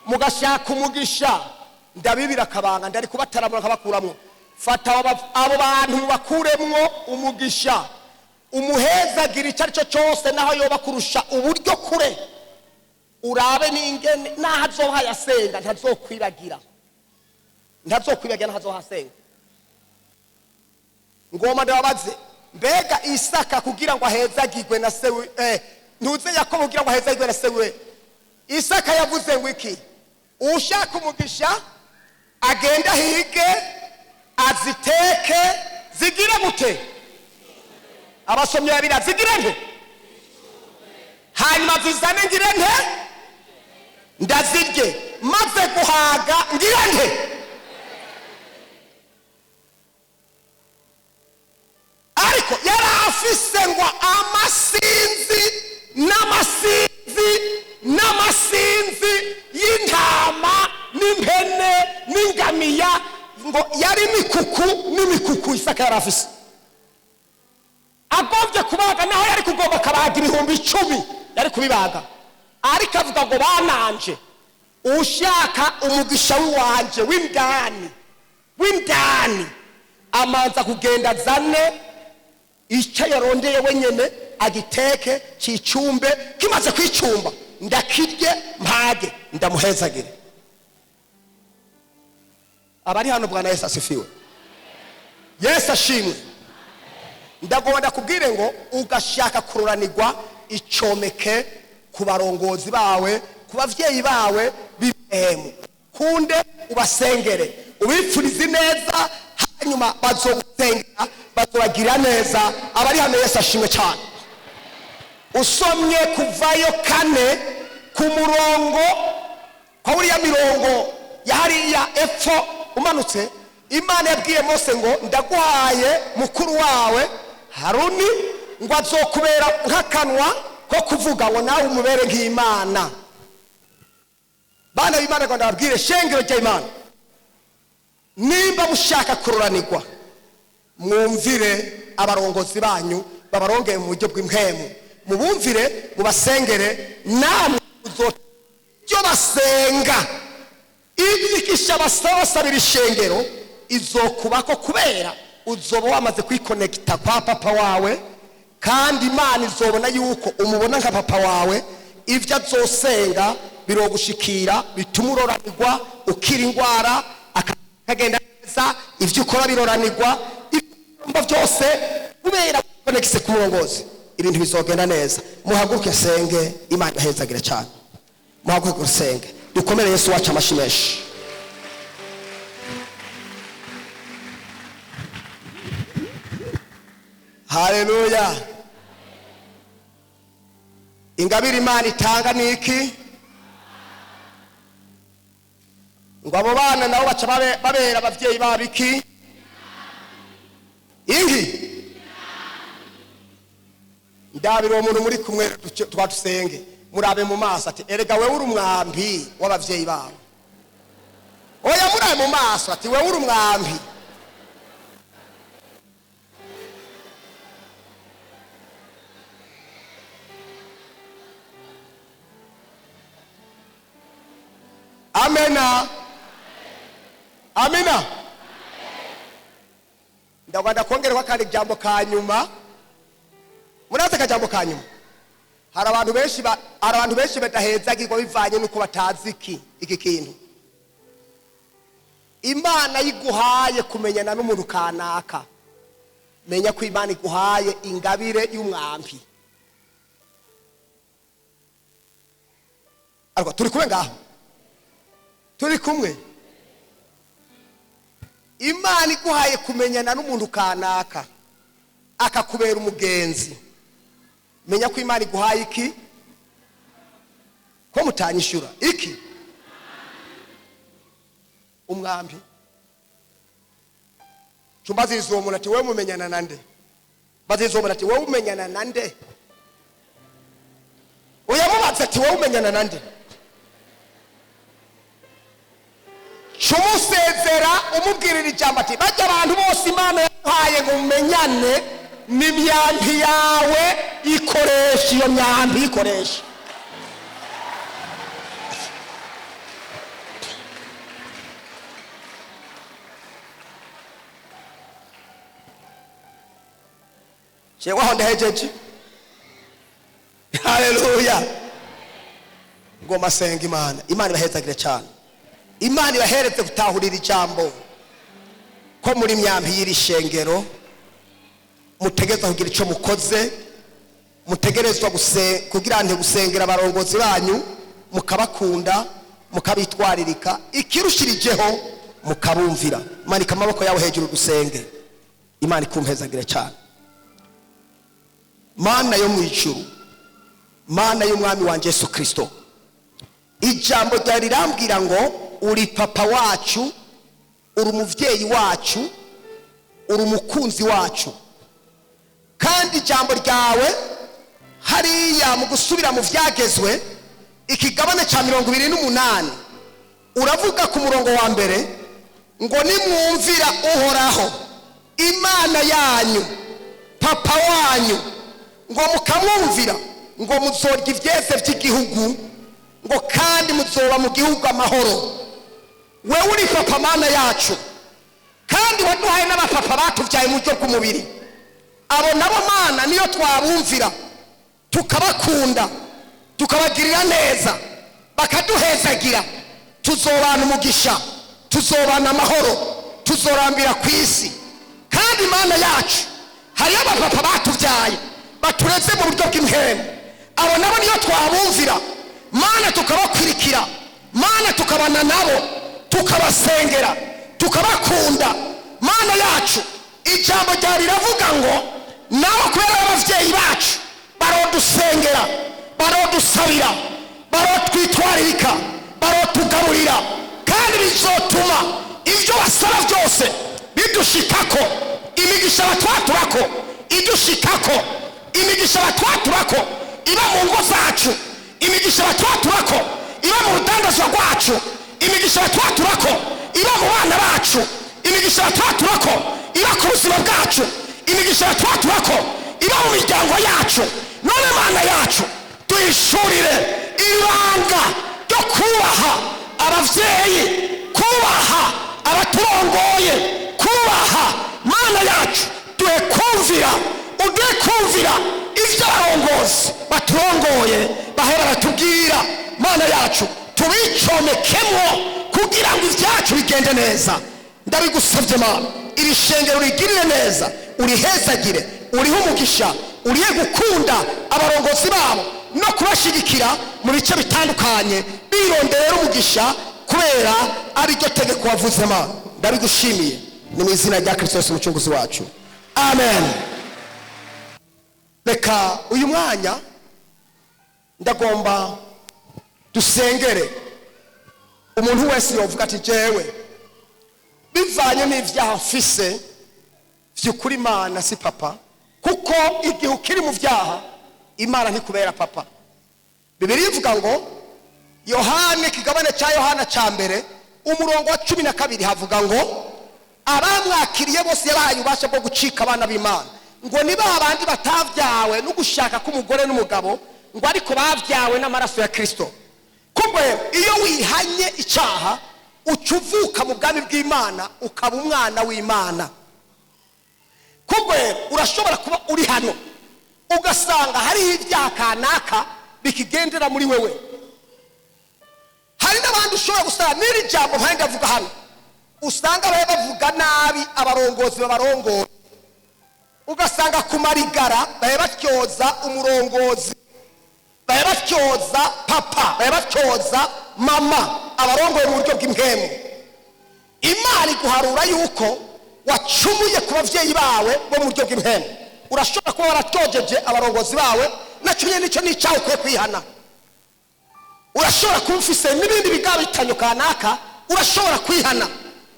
Mugashaka umugisha, ndabibira akabanga, ndari kubataramura nkabakuramwo. Fata abo bantu mubakuremwo umugisha, umuhezagira icyo ari cyo cyose, naho yoba kurusha uburyo kure, urabe n'ingene naho azoha yasenga ntazokwibagira, ntazokwibagira naho azohasenga. Ngoma ndababaze, mbega Isaka kugira ngo ahezagirwe na se ntuze Yakobo kugira ngo ahezagirwe na se we, Isaka yavuze ngo iki? Ushaka umugisha agenda hige aziteke zigire gute? Abasomyi babiri, zigire nte? Hanyuma zizane ngire nte? Ndazirye, maze guhaga ngire nte? Ariko yari afise ngo amasinzi n'amasinzi n'amasinzi y'intama n'impene n'ingamiya, ngo yari imikuku n'imikuku. Isaka yari afise, agombye kubaga, naho yari kugomba akabaga 10,000 yari kubibaga, ariko avuga ngo bananje, ushaka umugisha w'iwanje w'indani w'indani amanza kugenda azane icyo yarondeye wenyine, agiteke cicumbe, kimaze kwicumba ndakirye mpage ndamuhezagire. Abari hano, Bwana Yesu asifiwe. Yesu ashimwe. Ndagomba kubwire ngo ugashaka kururanirwa, icomeke ku barongozi bawe, ku bavyeyi bawe b'ibihemu, kunde ubasengere, ubipfurize neza, hanyuma bazogusengera, bazobagira neza. Abari hano Yesu ashimwe cyane. Usomye kuvayo 4 ku murongo kwa uriya mirongo ya hariya epfo umanutse, Imana yabwiye Mose ngo ndaguhaye mukuru wawe Haruni ngo azokubera nk'akanwa ko kuvuga, ngo nawe umubere nk'Imana. Bana b'Imana, ngo ndababwire shengero ry'Imana, nimba mushaka kururanirwa, mwumvire abarongozi banyu babarongeye mu buryo bw'impemu, mubumvire, mubasengere, namwe ibyo basenga ibyigisha basabira ishengero izokubako, kubera uzoba wamaze kwikonekita kwa papa wawe, kandi Imana izobona yuko umubona nka papa wawe. Ibyo azosenga birogushikira, bituma uroranirwa, ukira indwara, akagenda neza, ibyo ukora biroranirwa, ibyo byose kubera konekise ku murongozi, ibintu bizogenda neza. Muhaguruke senge, Imana ibahezagire cyane. Muhaguruke usenge, dukomere Yesu wacu amashyi menshi. Haleluya. Ingabire Imana itanga ni iki? Ngo abo bana nabo baca babera abavyeyi babo iki? Inki. Ndabira uwo muntu muri kumwe twatusenge, murabe mu maso ati erega wewe uri umwambi w'abavyeyi bawe. Oya, murabe mu maso ati wewe uri umwambi. Amena, amina. Ndagwanda kongerwa kandi ijambo ka nyuma. Murazi akajambo ka nyuma? Hari abantu benshi hari abantu benshi badahezagirwa bivanye nuko batazi iki kintu. Imana yiguhaye kumenyana n'umuntu kanaka, menya ko Imana iguhaye ingabire y'umwambi. Ariko turi kumwe ngaho, turi kumwe. Imana iguhaye kumenyana n'umuntu kanaka akakubera umugenzi, menya ko Imana iguhaye iki? Ko mutanyishura iki? Umwambi. Chumbazizo uwo muntu ati wewe mumenyana nande? Bazizo uwo muntu ati wewe umenyana nande? Uyamubaza ati wewe umenyana nande? Chumusezera umubwirira ijambo ati bajya abantu bose Imana yahaye ngo mumenyane, ni myambi yawe ikoresha iyo myambi ikoresha. Jewe aho ndahejeje. Haleluya. Ngoma senga Imana. Imana ibahezagire cyane. Imana ibahereze gutahurira ijambo ko muri myambi y'iri shengero mutegerezwa kugira ico mukoze, mutegerezwa kugira nte gusengera abarongozi banyu, mukabakunda, mukabitwaririka, ikirushirijeho mukabumvira. Manika amaboko yawe hejuru dusenge. Imana ikumpezagire cyane. Mana yo mu ijuru, Mana y'umwami wanje Yesu Kristo, ijambo ryawe rirambwira ngo uri papa wacu, uri umuvyeyi wacu, uri umukunzi wacu. Kandi ijambo ryawe hariya mu gusubira mu vyagezwe ikigabane ca 28 uravuga ku murongo wa mbere ngo nimwumvira Uhoraho Imana yanyu, papa wanyu, ngo mukamwumvira, ngo muzorya ivyeze vy'igihugu, ngo kandi muzoba mu gihugu amahoro. Wewe uri papa Mana yacu, kandi waduhaye n'abapapa batuvyaye mu buryo bw'umubiri. Abo nabo Mana niyo twabumvira, tukabakunda, tukabagirira neza, bakaduhezagira, tuzobana umugisha, tuzobana amahoro, tuzorambira ku isi. Kandi Mana yacu, hariyo abapapa batuvyaye batureze mu buryo bw'impemu, abo nabo niyo twabumvira Mana, tukabakwirikira Mana, tukabana nabo, tukabasengera, tukabakunda. Mana yacu, ijambo ryawe riravuga ngo nabo kubera abavyeyi bacu barodusengera, barodusabira, barotwitwaririka, barotugaburira, kandi bizotuma ivyo basaba byose bidushikako, imigisha batwaturako idushikako, imigisha batwaturako iba mu ngo zacu, imigisha batwaturako iba mu rudandazwa rwacu, imigisha batwaturako iba mu bana bacu, imigisha batwaturako iba ku buzima bwacu, imigisha batwaturako iba mu miryango yacu. None Mana yacu, tuyishurire ibanga ryo kubaha abavyeyi, kubaha abaturongoye, kubaha Mana yacu. Duhe kumvira, uduhe kumvira ivyo abarongozi baturongoye bahe baratubwira. Mana yacu, tubicomekemwo kugira ngo ivyacu bigende neza. Ndabigusavye Mana, iri shengero urigirire neza, urihezagire, urihe umugisha, urihe gukunda abarongozi babo no kubashigikira mu bice bitandukanye, birondera umugisha kubera ari ryo tegeko wavuze. Mana, ndabigushimiye, ni mu izina rya Kristo Yesu umucunguzi wacu, amen. Reka uyu mwanya ndagomba dusengere umuntu wese yovuga ati jewe bivanye n'ivyaha mfise vy'ukuri Imana si papa, kuko igihe ukiri mu vyaha Imana ntikubera papa. Bibiliya ivuga ngo Yohana, ikigabane cya Yohana cya mbere, umurongo wa 12, havuga ngo abamwakiriye bose yabahaye ububasha bwo gucika abana b'Imana, ngo ni ba bandi batavyawe no gushaka k'umugore n'umugabo, ngo ariko bavyawe n'amaraso ya Kristo. Kumbe iyo wihanye icyaha, uca uvuka mu bwami bw'Imana, ukaba umwana w'Imana. Kumbe urashobora kuba uri hano ugasanga hariho ibyaha kanaka bikigendera muri wewe. Hari n'abandi ushobora gusanga n'iri jambo mpande ndavuga hano, usanga babe bavuga nabi abarongozi babarongora, ugasanga ku marigara babe batyoza umurongozi, babe batyoza papa, babe batyoza mama, abarongoye mu buryo bw'impwemu. Imana iguharura yuko wacumuye ku babyeyi bawe bo mu buryo bw'impwemu. Urashobora kuba waratyojeje abarongozi bawe, nacyo nyine nicyo ni icyaha ukwiye kwihana. Urashobora kuba ufise n'ibindi bigabitanyo kanaka, urashobora kwihana.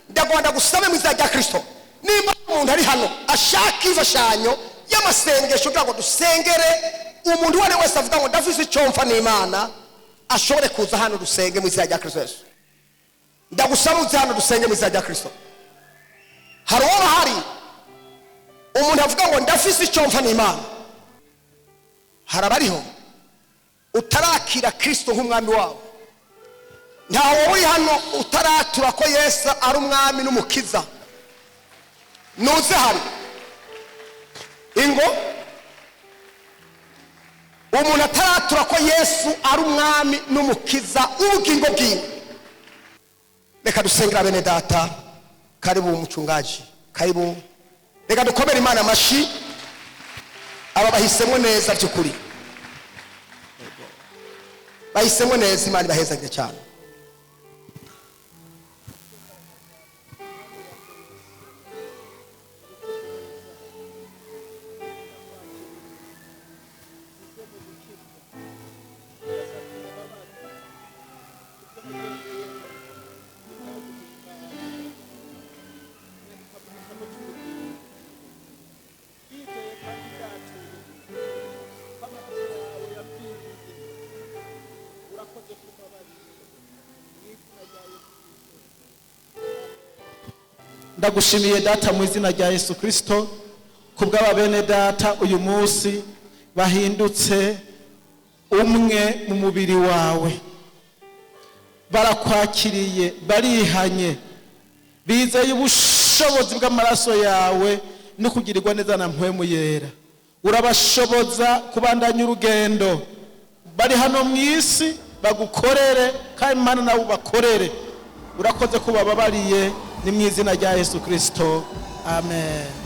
Ndagomba gusabe mu izina rya Kristo, nimba umuntu ari hano ashaka imfashanyo y'amasengesho kugira ngo dusengere umuntu uwo ari we wese avuga ngo ndafise icyo mfa n'Imana, ashobore kuza hano dusenge mu izina rya Kristo Yesu. Ndagusaba uze hano dusenge mu izina rya Kristo. Hari uwo bahari umuntu avuga ngo ndafise icyo mfa n'Imana? Hari abariho utarakira Kristo nk'umwami wawe? Ntawe uri hano utaratura ko Yesu ari umwami n'umukiza? Nuze hano. Ingo umuntu ataratura ko Yesu ari umwami n'umukiza w'ubugingo bwiwe. Reka dusengera bene data. Karibu umucungaji, karibu. Reka dukomere Imana amashi. Aba bahisemo neza by'ukuri, bahisemo neza. Imana ibahezagire cyane. Ndagushimiye Data mu izina rya Yesu Kristo kubw'aba bene data uyu munsi bahindutse umwe mu mubiri wawe. Barakwakiriye, barihanye, bizeye ubushobozi bw'amaraso yawe no kugirirwa neza na mpwemu yera. Urabashoboza kubandanya urugendo bari hano mu isi, bagukorere kandi Imana nawe ubakorere. Urakoze ko bababariye, ni mu izina rya Yesu Kristo, amen.